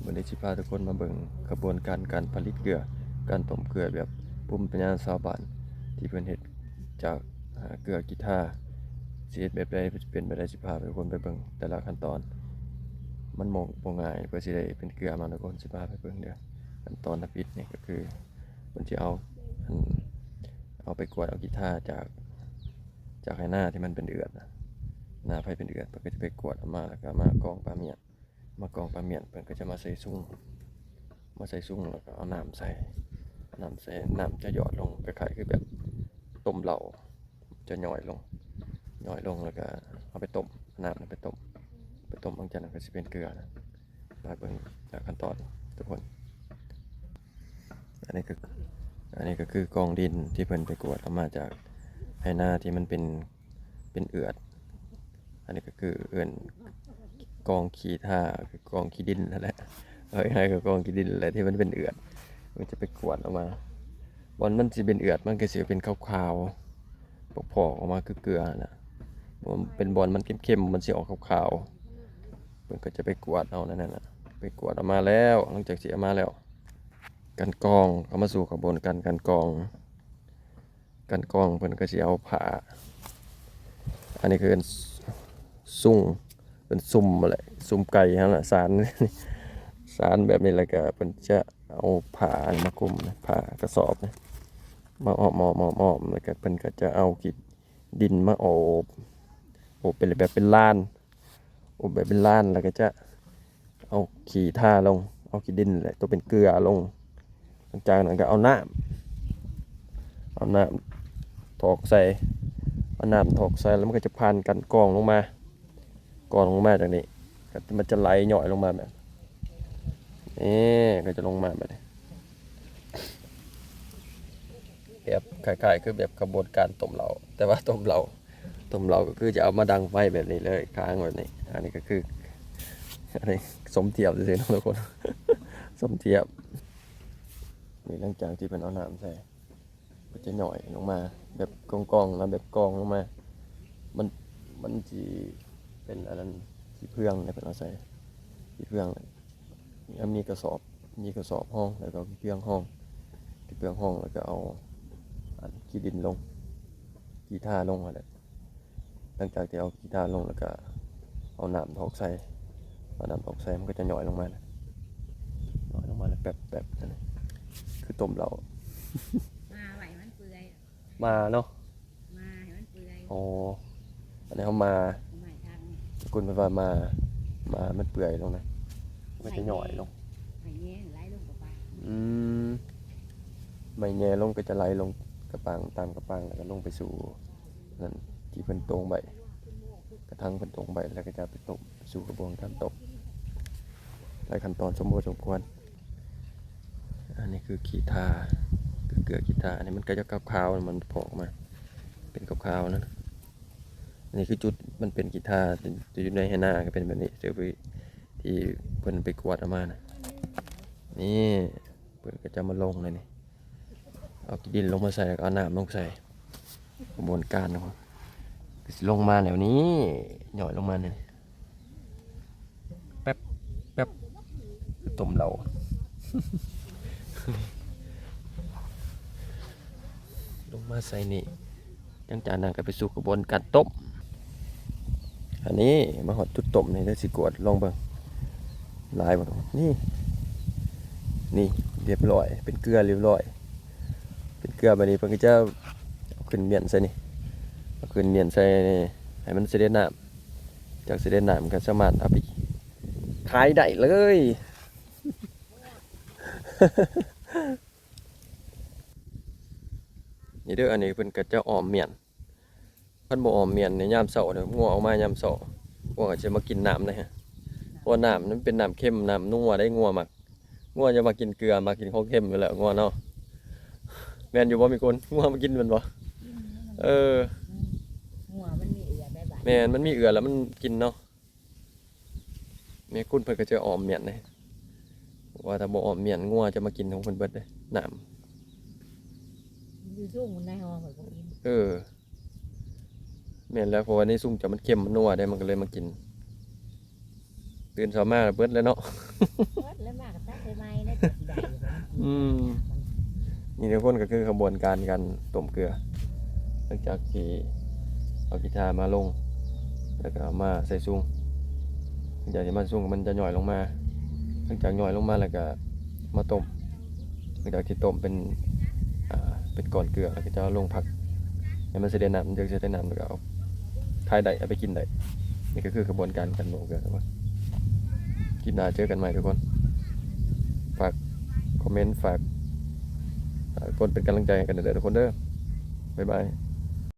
ມື້ນີ້ຊິພາທຸກຄົນມາເບິ່ງຂະບວນການການຜະລິດເກືອ, ການຕົ້ມເກືອແບບພູມປັນຍາຊາວບ້ານ ທີ່ເພິ່ນເຮັດຈາກ ອາ ເກືອກີ່ທາ. ຊິເຮັດແບບໃດ, ເປັນແບບໃດ, ຊິພາທຸກຄົນໄປເບິ່ງແຕ່ລະຂັ້ນຕອນ. ມັນບໍ່ ບໍ່ງ່າຍ ເພື່ອຊິໄດ້ເປັນເກືອມາ, ທຸກຄົນ, ຊິພາໄປເບິ່ງເດີ້. ຂັ້ນຕອນທຳອິດນີ້ກໍຄື ເພິ່ນຊິເອົາ ອັນ ເອົາໄປກວດເອົາກີ່ທາຈາກ ຈາກໄຮ່ນາທີ່ມັນເປັນເອືອດນະ, ນາໃຜເປັນເອືອດ ເພິ່ນກໍຈະໄປກວດເອົາມາ ແລ້ວກໍມາກອງປາມ້ຽນ, ມາກອງປາມ້ຽນ ເພິ່ນກໍຈະມາໃສ່ຊຸງ, ມາໃສ່ຊຸງ ແລ້ວກໍເອົານ້ຳໃສ່, ເອົານ້ຳໃສ່, ນ້ຳຈະຢອດລົງ ຄ້າຍໆຄືແບບຕົ້ມເຫຼົ້າ, ຈະຫຍ້ອຍລົງ, ຫຍ້ອຍລົງ ແລ້ວກໍເອົາໄປຕົ້ມ, ເອົານ້ຳນັ້ນໄປຕົ້ມ, ໄປຕົ້ມ ຫຼັງຈາກນັ້ນກໍຊິເປັນເກືອນະ. ມາເບິ່ງແຕ່ລະຂັ້ນຕອນທຸກຄົນ. ອັນນີ້ກໍ ອັນນີ້ກໍຄືກອງດິນທີ່ເພິ່ນໄປກວດເອົາມາຈາກໄຮ່ນາທີ່ມັນເປັນ ເປັນເອືອດ. ອັນນີ້ກໍຄືເອີ້ນກອງຂີ້ທາ ຄືກອງຂີ້ດິນຫັ້ນແຫຼະ, ເອົາງ່າຍໆກໍກອງຂີ້ດິນແຫຼະ ທີ່ມັນເປັນເອືອດ. ມັນຈະໄປກວດເອົາມາ ບ່ອນມັນຊິເປັນເອືອດ ມັນກໍຊິເປັນຂາວໆ ພອກໆອອກມາຄືເກືອຫັ້ນນະ. ເປັນບ່ອນມັນເຄັມໆ ມັນຊິອອກຂາວໆ. ເພິ່ນກໍຈະໄປກວດເອົານັ້ນນະ, ໄປກວດເອົາມາແລ້ວ, ຫຼັງຈາກຊິເອົາມາແລ້ວ ກັ່ນກອງ, ເຂົ້າມາສູ່ຂະບວນການກັ່ນກອງ. ກັ່ນກອງ ເພິ່ນກໍຊິເອົາຜ້າ, ອັນນີ້ຄືເອີ້ນ ຊຸງ ເປັນຊຸມຫັ້ນແຫຼະ, ຊຸມໄກ່ຫັ້ນແຫຼະ, ສານ ສານແບບນີ້ ແລ້ວກໍເພິ່ນຈະເອົາຜ້າມາຄຸມ, ຜ້າກະສອບ ມາອ້ອມໆໆໆ ແລ້ວກໍເພິ່ນກໍຈະເອົາຂີ້ດິນມາໂອບ, ໂອບເປັນແບບເປັນລານ, ໂອບແບບເປັນລານ ແລ້ວກໍຈະເອົາຂີ້ທາລົງ, ເອົາຂີ້ດິນແຫຼະ ຕົວເປັນເກືອລົງ. ຫຼັງຈາກນັ້ນກໍເອົານ້ຳ ເອົານ້ຳຖອກໃສ່, ເອົານ້ຳຖອກໃສ່ ແລ້ວມັນກໍຈະຜ່ານກັ່ນກອງລົງມາ, ກອງລົງມາຈາກນີ້ ກໍມັນຈະໄຫຼຍ້ອຍລົງມາແບບນີ້, ກໍຈະລົງມາແບບນີ້, ແບບຄ້າຍໆຄືແບບຂະບວນການຕົ້ມເຫຼົ້າ, ແຕ່ວ່າຕົ້ມເຫຼົ້າ ຕົ້ມເຫຼົ້າກໍຄືຈະເອົາມາດັງໄຟແບບນີ້ເລີຍ, ຄ້າງແບບນີ້. ອັນນີ້ກໍຄື ອັນນີ້ສົມທຽບຊື່ໆເນາະທຸກຄົນ, ສົມທຽບ. ນີ້ຫຼັງຈາກທີ່ເພິ່ນເອົານ້ຳໃສ່ ກໍຈະຍ້ອຍລົງມາແບບກອງໆນະ, ແບບກອງລົງມາ. ມັນ ມັນຊິເປັນອັນນັ້ນ ຂີ້ເຟືອງນະ, ເພິ່ນເອົາໃສ່ຂີ້ເຟືອງ, ແລ້ວມີກະສອບ ມີກະສອບຮອງ ແລ້ວກໍຂີ້ເຟືອງຮອງ, ຂີ້ເຟືອງຮອງ ແລ້ວກໍເອົາອັນຂີ້ດິນລົງ, ຂີ້ທາລົງຫັ້ນແຫຼະ. ຫຼັງຈາກທີ່ເອົາຂີ້ທາລົງ ແລ້ວກໍເອົານ້ຳຖອກໃສ່, ເອົານ້ຳຖອກໃສ່ ມັນກໍຈະຍ້ອຍລົງມາ, ຍ້ອຍລົງມາແລ້ວແປັບໆ ນັ້ນ ຄືຕົ້ມເຫຼົ້າ. ໝ່າໄວ້ມັນເປື່ອຍ ໝ່າເນາະ, ໝ່າໃຫ້ມັນເປື່ອຍ. ອໍ ອັນນີ້ເຮົາໝ່າ ເອົາໄມ້ທັງ ກຸນເພິ່ນວ່າໝ່າ, ໝ່າມັນເປື່ອຍລົງນະ, ມັນຈະຍ້ອຍລົງ, ໄມ້ແຍງໄຫຼລົງກະປາງ. ອືມ ໄມ້ແຍງລົງກໍຈະໄຫຼລົງກະປາງ, ຕາມກະປາງ ແລ້ວກໍລົງໄປສູ່ນັ້ນ ທີ່ເພິ່ນໂຕ່ງໄວ້, ກະຖາງເພິ່ນໂຕ່ງໄວ້ ແລ້ວກໍຈະໄປຕົ້ມ ສູ່ກະບວນການຕົ້ມ. ຫຼາຍຂັ້ນຕອນສົມພໍສົມຄວນ. ອັນນີ້ຄືຂີ້ທາ ຄືເກືອຂີ້ທາ, ອັນນີ້ມັນກໍຈະຂາວໆ ມັນເພາະອອກມາເປັນຂາວໆນັ້ນ. ອັນນີ້ຄືຈຸດມັນເປັນຂີ້ທາ ຈະຢູ່ໃນໄຮ່ນາກໍເປັນແບບນີ້, ທີ່ເພິ່ນໄປກວດເອົາມານະ. ນີ້ ເພິ່ນກໍຈະມາລົງໃນນີ້, ເອົາຂີ້ດິນລົງມາໃສ່ ແລ້ວກໍເອົານ້ຳລົງໃສ່. ຂະບວນການ ກໍຊິລົງມາແນວນີ້, ຍ້ອຍລົງມານີ້ ແປັບແປັບ ຕົ້ມເຫຼົ້າ ລົງມາໃສ່ນີ້. ຫຼັງຈາກນັ້ນກໍໄປສູ່ຂະບວນການຕົ້ມ. ອັນນີ້ມາຮອດຈຸດຕົ້ມນີ້ ເດີ ຊິກວດລອງເບິ່ງ ຫຼາຍບໍ່. ນີ້ ນີ້ ລຽບຮ້ອຍ ເປັນເກືອລຽບຮ້ອຍ, ເປັນເກືອ. ບາດນີ້ເພິ່ນກໍຈະເອົາຂຶ້ນມ້ຽນໃສ່ນີ້, ເອົາຂຶ້ນມ້ຽນໃສ່ນີ້ ໃຫ້ມັນສະເດັດນ້ຳ. ຈາກສະເດັດນ້ຳກໍສາມາດເອົາໄປຂາຍໄດ້ເລີຍ. ນີ້ເດີ ອັນນີ້ເພິ່ນກໍຈະອ້ອມມ້ຽນ. ຄັນບໍ່ອ້ອມມ້ຽນນີ້ ຍາມເຊົ້ານີ້ ງົວອອກມາຍາມເຊົ້າ ງົວກໍຈະມາກິນນ້ຳເດ້. ເພາະວ່ານ້ຳມັນເປັນນ້ຳເຄັມ ນ້ຳນົວເດ້, ງົວມັກ, ງົວຈະມາກິນເກືອ ມາກິນຂອງເຄັມຢູ່ແລ້ວ ງົວເນາະ. ແມ່ນຢູ່ບໍ່ ມີຄົນ? ງົວມາກິນແມ່ນບໍ່? ກິນ. ເອີ ອືມ ງົວມັນມີເອືອດໄດ້ບາດ. ແມ່ນ ມັນມີເອືອດແລ້ວມັນກິນເນາະ. ແມ່ຄຸນເພິ່ນກໍຈະອ້ອມມ້ຽນເດ້, ເພາະວ່າຖ້າບໍ່ອ້ອມມ້ຽນ ງົວຈະມາກິນຂອງເພິ່ນເບິດເດ້ ນ້ຳ. ຢູ່ສູງໃນຫ້ອງເພິ່ນກໍກິນ. ເອີ ແມ່ນແລ້ວ, ເພາະວ່າໃນຊຸງເຈົ້າມັນເຄັມ ມັນນົວເດ້ ມັນກໍເລີຍມາກິນ. ຕື່ນເຊົ້າມາເບິດແລ້ວເນາະ. ເບິດແລ້ວ. ອືມ ນີ້ທຸກຄົນ ກໍຄືຂະບວນການການຕົ້ມເກືອ ຫຼັງຈາກທີ່ເອົາຂີ້ຖ້າມາລົງ ແລ້ວກໍເອົາມາໃສ່ຊຸງ ຫຼັງຈາກທີ່ມາໃສ່ຊຸງ ມັນຈະຫຍ້ອຍລົງມາ ຫຼັງຈາກຫຍ້ອຍລົງມາແລ້ວກໍມາຕົ້ມ ຫຼັງຈາກທີ່ຕົ້ມເປັນ ອ່າ ເປັນກ້ອນເກືອ ແລ້ວກໍຈະເອົາລົງພັກໃຫ້ມັນສະເດັດນ້ຳ ມັນຈຶ່ງສະເດັດນ້ຳ ແລ້ວກໍເອົາຂາຍໄດ້ ເອົາໄປກິນໄດ້. ນີ້ກໍຄືຂະບວນການການບໍ່ເກືອທຸກຄົນ. ຄລິບໜ້າເຈີກັນໃໝ່ທຸກຄົນ. ຝາກຄອມເມັນ ຝາກ ຝາກກົດເປັນກຳລັງໃຈໃຫ້ກັນເດີທຸກຄົນເດີ. ບາຍບາຍ.